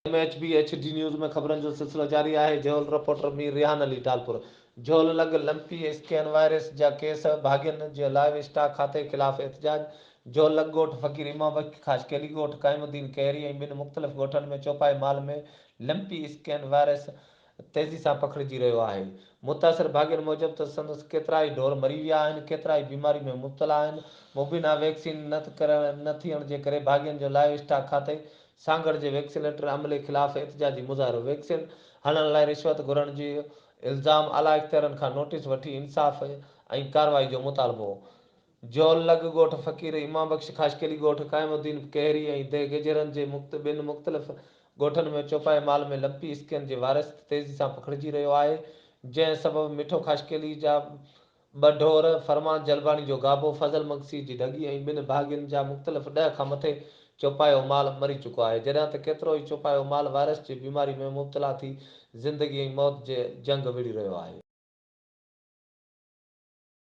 M H B H D news ۾ خبرن جو سلسلو جاري آهي، جهول رپورٽر مير ريحان علي ٽالپر، جهول لڳ لمپي اسڪين وائرس جا ڪيس، ڀاڳين جي لائيو اسٽاڪ کاتي خلاف احتجاج، جهول لڳ ڳوٺ فقير امام بخش خاصخيلي، ڳوٺ قائم الدين ڪهيري ۽ ٻن مختلف ڳوٺن ۾ چوپائي مال ۾ لمپي اسڪين وائرس تيزي سان پکڙجي رهيو آهي. متاثر ڀاڳين موجب ته سندس ڪيترائي ڍور مري ويا آهن، ڪيترائي بيماري ۾ مبتلا آهن، مبينا ويڪسين نه ٿيڻ جي ڪري ڀاڳين جو لائيو اسٽاڪ کاتي سانگهڙ جي ويڪسينيٽر عملي خلاف احتجاجي مظاهرو، ويڪسين هڻڻ لاء رشوت گهرڻ جو الزام، اعليٰ اختيارين کان نوٽيس وٺي انصاف ۽ ڪارروائي جو مطالبو. جهول لڳ ڳوٺ فقير امام بخش خاصخيلي، ڳوٺ قائم الدين ڪهيري ۽ ديهه گيجهرن جي ٻن مختلف ڳوٺن ۾ چوپائي مال ۾ لمپي اسڪين جي وائرس تيزي سان پکڙجي رهيو آهي، جنهن سبب مٺو خاصخيلي جا ٻه ڍور، فرمان جلباڻي جو گابو، فضل مگسي جي ڍڳي ۽ ٻن ڀاڳين جا مختلف 10 کان مٿي چوپايو مال مري چڪو آهي، جڏهن ته ڪيترو ئي چوپايو مال وائرس جي بيماري ۾ مبتلا ٿي زندگي ۽ موت جي جنگ وڙهي رهيو آهي.